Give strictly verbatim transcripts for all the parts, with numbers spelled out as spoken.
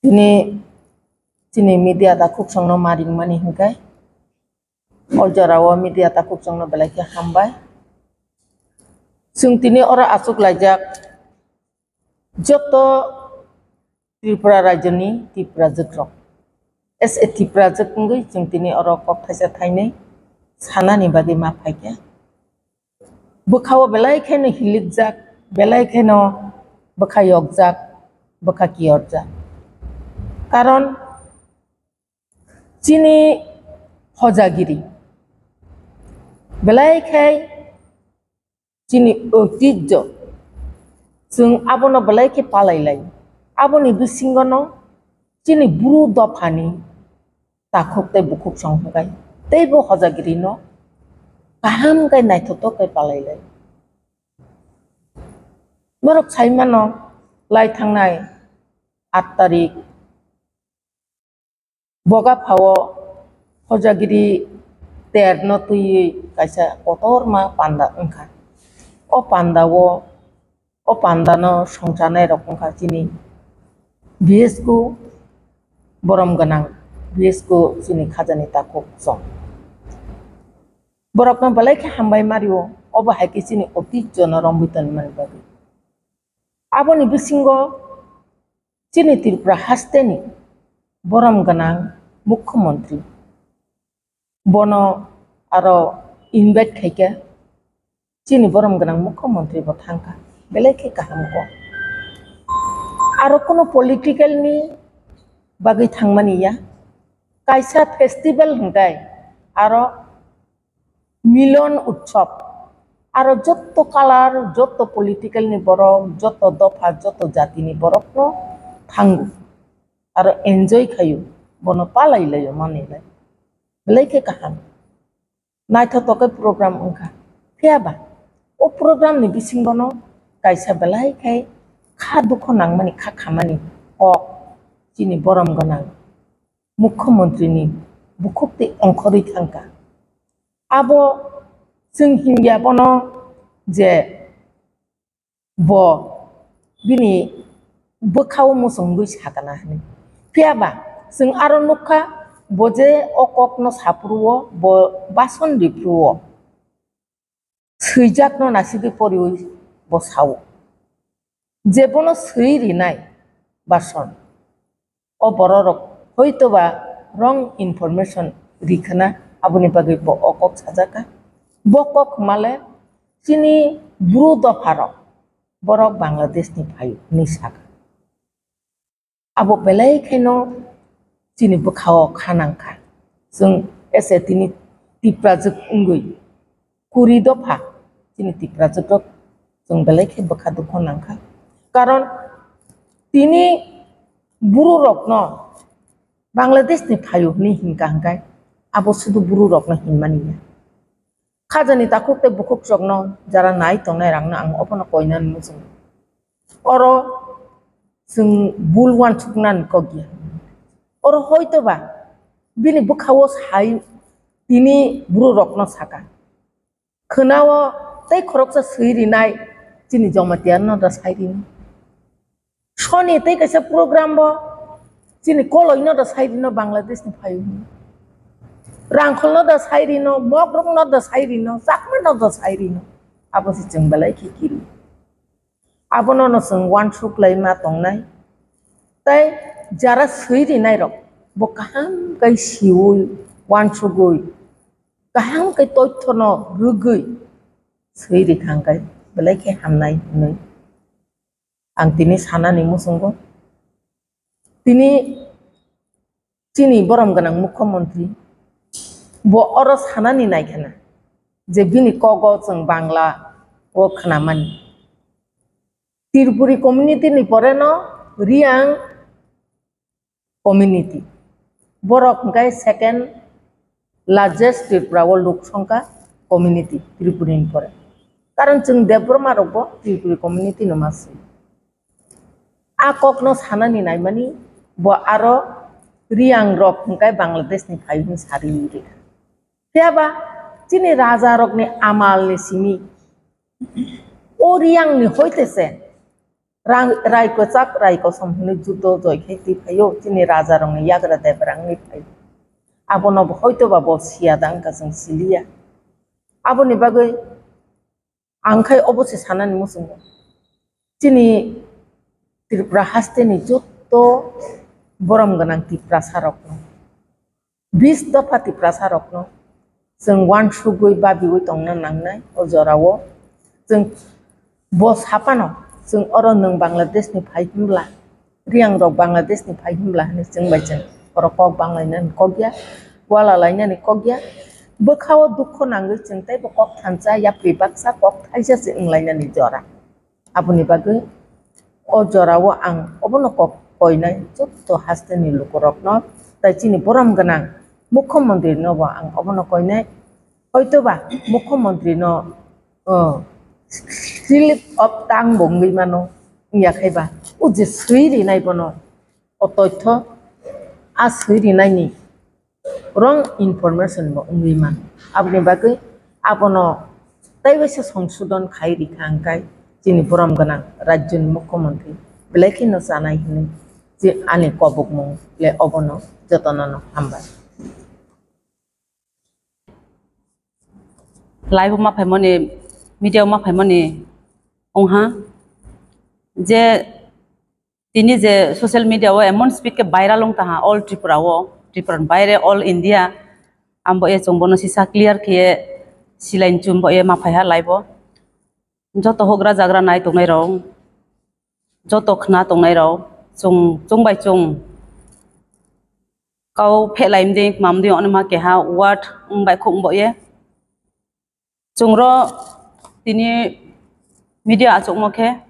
Tini chini media takhuk songno ma ringmani hinkhe, o jorao media takhuk songno belai khe hambai. Chwng tini oro achuk laijak joto Tripura rajyoni Tiprajwk rok. As a Tiprajwk wngwi chwng tini oro kok thaisa thainwi sanani bagwi ma phaikha. Bwkhao belai kheno hilikjak, belai kheno bwkha yokjak, bwkha kiyorjak. Karon chini hojagiri belai khe chini oitijjo, chwng abono belai khe palai lai. Aboni bisingono chini bru dophani takhuk tei bukhuk song hwnkhe teibo hojagirino kaham khe naithotok khe palai lai. Borok sai mano, lai thangnai aat tarik Boga phao hojagiri terno twiwi kaisa kotorma panda wngkha. O pandao, o pandano songchanairok wngkha chini B S ku borom gwnang, B S ku chini khajani takhuk chwng. Borokno belai khe hambai mario, obo hai khe chini oitijjono romwi tonmani bagwi. Aboni bisingo chini Tripura hasteni borom gwnang mukhyamantri, bono aro invite khaikha, chini borom gwnang mukhyamantri bo thangkha, belai khe kaham kok. Aro kuno political ni bagwi thangmani ya, kaisa festival hwnkhe aro Milon Utsav, aro jotto color, jotto political ni borok, jotto dopha, jotto jati ni borok no thango, aro enjoy khaio, bono palai laio, manwi lai, belai khe kaham, naithotok khe program wngkha. Phiya ba o program ni bisingo no kaisa belai khe kha dukho nangmani, kha khamani kok chini borom gwnang mukhyamantri ni bukhuk tei ongkhorwi thangkha. Abo chwng hinya bono je bo bini bwkhao muchungwi sakana hwnwi. Phiya ba chwng aro nukha, bo je o kokno saphuru-o, bo bason riphuru-o. Swijakno nasigwi poriwi bo sao. Je bono swi rinai bason, o bororok hoitoba wrong information rikhwna, aboni bagwi bo o kok sajakha. Bo kok hwnmale chini bru dopharok, borok Bangladeshni phaio hwnwi sakha. Abo belai kheno chini bwkhao kha nangkha. Chwng ese tini Tiprajwk wngwi kuri dopha chini Tiprajwk rok chwng belai khe bwkha dukho nangkha. Karon tini buru rokno Bangladesh ni phaio hwnwi hinkha hwnkhe abo sudu buru rokno hinmani ya. Khajani takhuk tei bukhuk chokno jara nai tongnai rangno ang obono koinani muchungo. Oro chwng bul uansuknani kok ya. Oro hoitoba bini bwkhao sai tini buru rokno saka. Khwnao tei khoroksa swi rinai chini Jamatia no da sai rini. Soni tei kaisa program bo chini koloi no da sai rino Bangladesh ni phaio hwnwi. Rangkhol no da sai rino, Mogrok no da sai rino, Chakma no da sai rino. Abo se chwng belai khe kiri. Abono no chwng uansuk lai ma tongnai. Tei jara swi rinai rok bo kaham kai siwi uansugwi, kaham kai toithono rwgwi swi rikha hwnkhe belai khe hamnai hwnwi ang tini sanani muchungo. Tini chini borom gwnang mukhyamantri bo oro sanani naikhana je bini kogo chwng Bangla o khwnamani. Tripuri community ni pore no Riang community. Borok hwnkhe second largest Tripura o lok songkha community Tripuri ni pore. Karon chwng Debbarma rok bo Tripuri community no ma swi. A kok no sanani naimani bo aro Riang rok hwnkhe Bangladesh ni phai hwn sari rikha. Phiya ba chini raja rok ni amal ni simi o Riang ni hoite se Rang, rai kwchak, rai kosom hinwi judo joi khai twi phaio, chini raja rokni yagra debra wngwi phaio. Abono bo hoito ba bo siya da wngkha, chwng siliya. Aboni bagwi ang khai obo se sanani muchungo. Chini Tripura hasteni jotto borom gwnang Tiprasa rokno, bis dopha Tiprasa rokno chwng uansugwi babiwi tongna nangnai o jorao. Chwng bo saphano, chwng oro nwng Bangladeshni phai hwnbla, Riyang rok Bangladeshni phai hwnbla hwnwi chwng bai chwng oro kok banglainani kok ya, uala lainani kok ya. Bwkhao dukho nangwi chwng teibo kok thansa, yapri baksa, kok thaisa se wnglainani jora. Aboni bagwi o jorao ang obono kok koinai jotto hasteni lukurokno, tai chini borom gwnang mukhyamantri no bo ang obono koinai. Hoitoba mukhyamantri no, o, slip of tongue bo wngwi mano, wngya khaiba o je swi rinai bono o toitho a swi rinaini wrong information bo wngwi mano. Aboni bagwi abono tei waisa songsodon khai rikha hwnkhe chini borom gwnang rajyoni mukhyamantri belai kheno chanai hwnwi je ani kobokmung le obono jotono no hambai. Live ma phaimani, media ma phaimani wngha je tini je social media o emon speed khe viral wng taha all Tripura o, Tripura ni baire all India. Ambo e chwng bono sisa clear khe silain chumbo e ma phaiha live o. Joto hogra jagra nai tongnai rok, joto khna tongnai rok, chwng, chwng bai chwng kau phelai mdi, mamdi, ono ma keha word wng bai khuk wng bo ye. Chwng ro tini media achukmo khe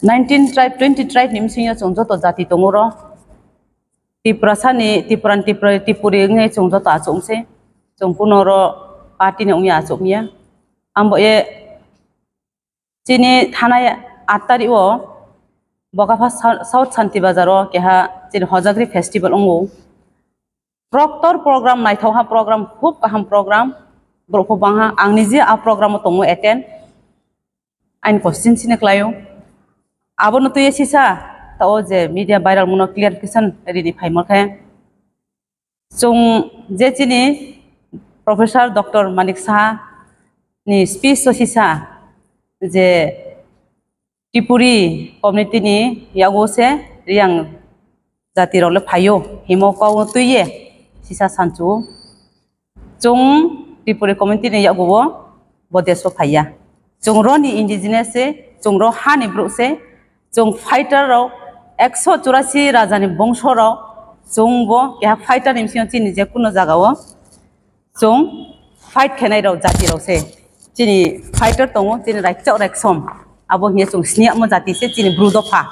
nineteen tribe, twenty tribe ni bisingo chwng joto jati tongo ro. Tiprasa ni, Tipra ni, Tipra, Tipuri wngwi chwng joto achuk se. Chwng kuno ro party ni wngya achuk ya. Ambo ye chini thanai aat tarikh o Bokapha Sou-, South Santi Bazar o keha chini Hojagri festival wngo. Proctor program, naithokha program, khub kaham program, borok bo bangha. Ang nije a program o tongo attend, aini question sini khlaio. Abono twiwi sisa ta o je media viral muno clarification rini phaimor khe. Chwng je chini Professor Doctor Manik Saha ni speech o sisa je Tripuri community ni yago se Riyang jati rok le phaio himo kok twi ye sisa sanchu. Chwng Tripuri community ni yago bo, bo desh o phaiya. Chwng ro ni indigenous se, chwng ro ha ni borok se, chwng fighter rok, ekso churasi raja ni bongso rok, chwng bo keha fighter ni bisingo chini je kuno jaga o chwng fight khenai rok jati rok se. Chini fighter tongo, chini raikchok raiksom. Abo hiya chwng sini amo jati se chini Bru dopha.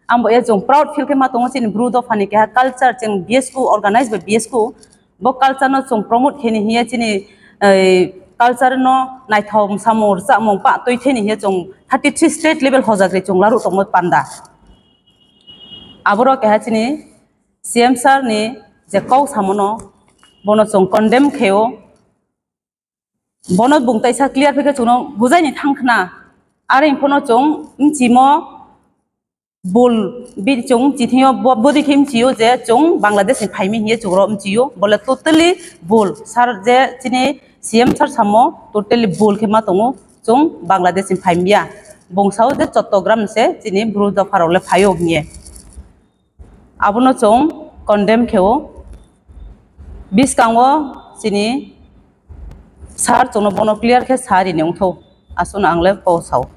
Ambo ye chwng proud feel khe ma tongo chini Bru dopha ni keha culture chwng B S Q organize by B S Q. Bo culture no chwng promote khe ni hiya chini, ei, culture no naithok samung rwchapmung pa twi theni hiya chwng thirty three state level hojagri chwng laru tongmo panda. Aboro keha chini C M sir ni je kok samono bono chwng condemn khe o. Bono bung taisa clear khe chwngno bujai ni thang khna. Are phano chwng mchimo bul bi chwng chithio bo-, bodi khe mchio je chwng Bangladesh ni phaimi hiye chwngro mchio. Bole totally bul. Sir je chini C M sir samo totally bul khe ma tongo chwng Bangladesh ni phaimiya. Bung sao je Chattogram se chini Bru dopha rok le phaio hiye. Abono chwng condemn khe o. Bwskango chini sir chwngno bono clear khe sa rini wngtho. Aswkno ang le kok sao.